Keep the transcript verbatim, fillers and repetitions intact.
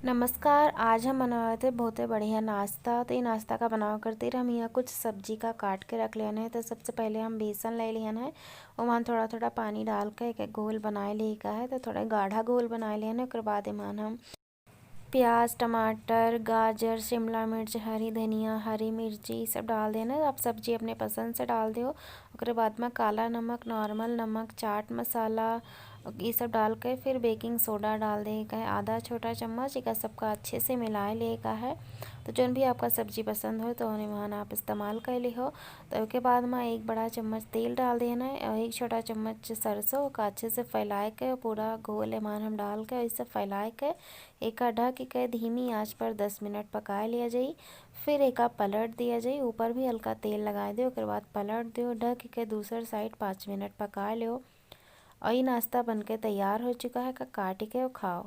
नमस्कार, आज हम बनावत है बहुते बढ़िया नाश्ता। तो ये नाश्ता का बनावा करते रहे हम यहाँ कुछ सब्जी का काट के रख लेना है। तो सबसे पहले हम बेसन ले लिहन है, ओमा थोड़ा थोड़ा पानी डाल के एक, एक घोल बनाए ले का है। तो थोड़ा गाढ़ा घोल बनाए लेना है। ओकर बाद एमान हम प्याज, टमाटर, गाजर, शिमला मिर्च, हरी धनिया, हरी मिर्ची, ई सब डाल देना। आप सब्जी अपने पसंद से डाल दियो। ओकरे बाद में काला नमक, नॉर्मल नमक, चाट मसाला, ई सब डाल के फिर बेकिंग सोडा डाल दे का है आधा छोटा चम्मच। एका सबका अच्छे से मिलाए ले का है। तो जौन भी आपका सब्जी पसंद हो तो ओने वहाँ आप इस्तेमाल कर ली हो। तो ओके बाद में एक बड़ा चम्मच तेल डाल देना है और एक छोटा चम्मच सरसों का अच्छे से फैलाए के पूरा घोल एमान हम डाल के इसे फैलाए के एका ढक के धीमी आंच पर दस मिनट पकाए लिया जाई। फिर एका पलट दिया जाई। ऊपर भी हल्का तेल लगाए दे, ओकर बाद पलट दियो, ढक के दूसर साइड पाँच मिनट पकाए लियो। और ये नाश्ता बनके तैयार हो चुका है, का काट के खाओ।